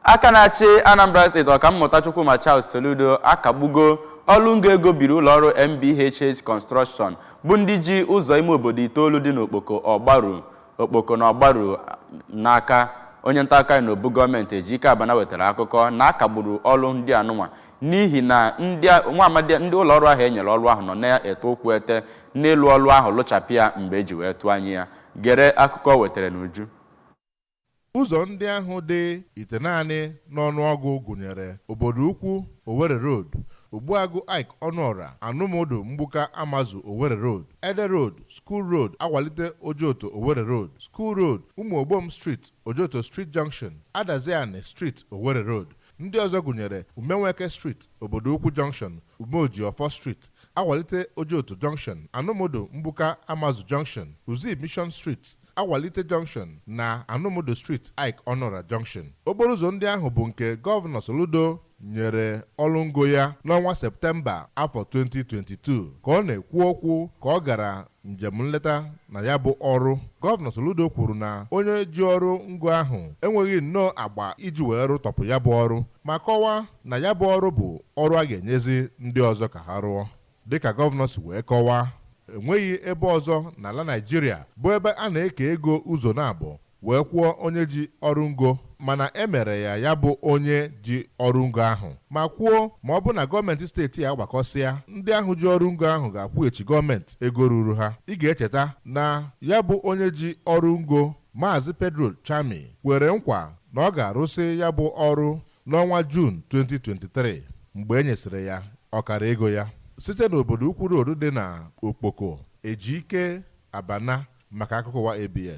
Aka na-achị Anambra Steeti, Ọkammụta Chukwuma Charles Soludo, akagbugo ọlụ ngo ego biri ụlọọrụ MBHH Construction, bụ ndị ji ụzọ ime obodo itoolu dị n'Okpoko Ọgbaru, Okpoko na Ọgbaru n'aka. Onye nta akụkọ anyị n'obu gọọmenti, Ejike Abana, wetara akụkọ na akagburu ọlụ ndị anụnwa n'ihi na ndị nwa amadi ndị ụlọọrụ ahụ e nyere ọrụ ahụ nọ na-ete ụkwụ ete n'ịlụ ọrụ ahụ lụchapịa mgbe eji wee tụọ anya ya. Gere akụkọ o wetara n'uju. Ụzọ ndị ahụ dị 9 n'ọnụọgụ gụnyere Obodo Ukwu Owerri Road, Ogbuagụ Ike Ọnụọra, Anụmụdụ Mgbuka Amazu Owerri Road, Ede Road, School Road, Awalite Ojoto Owerri Road, School Road, Ụmụogbom Street, Ojoto Street Junction, Adaziani Street, Owerri Road. Ndị ọzọ gụnyere Umenweke Street, Obodo Ukwu Junction, Umeojiọfọ Street, Awalite Ojoto Junction, Anụmụdụ Mgbuka Amazu Junction, Uzi Mission Street, Awalite Junction na Anụmụdụ Street, Ike Ọnụra Junction. Okporo ụzọ ndị ahụ bụ nke Gọvanọ Soludo nyere ọrụ ngo ya n'ọnwa Septemba afọ 2022. Ka ọ na-ekwu okwu ka ọ gara njem nleta na ya bụ ọrụ, Gọvanọ Soludo kwuru na onye ji ọrụ ngo ahụ enweghị nnọọ agba iji wee rụtọpụ ya bụ ọrụ, ma kọwaa na ya bụ ọrụ bụ ọrụ a ga-enyezi ndị ọzọ ka ha rụọ. Dịka gọvanọ si wee kọwaa, enweghị ebe ọzọ n'ala Naịjirịa bụ ebe a na-eke ego ụzọ na-abụ wee kwụọ onye ji ọrụ ngo, mana e mere ya ya bụ onye ji ọrụ ngo ahụ, ma kwuo ma ọ bụ na gọọmenti steeti a gbakọsịa, ndị ahụ ji ọrụ ngo ahụ ga-akwụghachi gọọmenti ego ruru ha. Ị ga-echeta na ya bụ onye ji ọrụ ngo, Maazị Pedro Chami, kwere nkwa na ọ ga-arụsị ya bụ ọrụ n'ọnwa Juun 2023 mgbe e nyesịrị ya ọkara ego ya. Site n'Obodo Ukwu Road dị na Okpoko, Ejike Abana maka akụkọ ụwa ABS.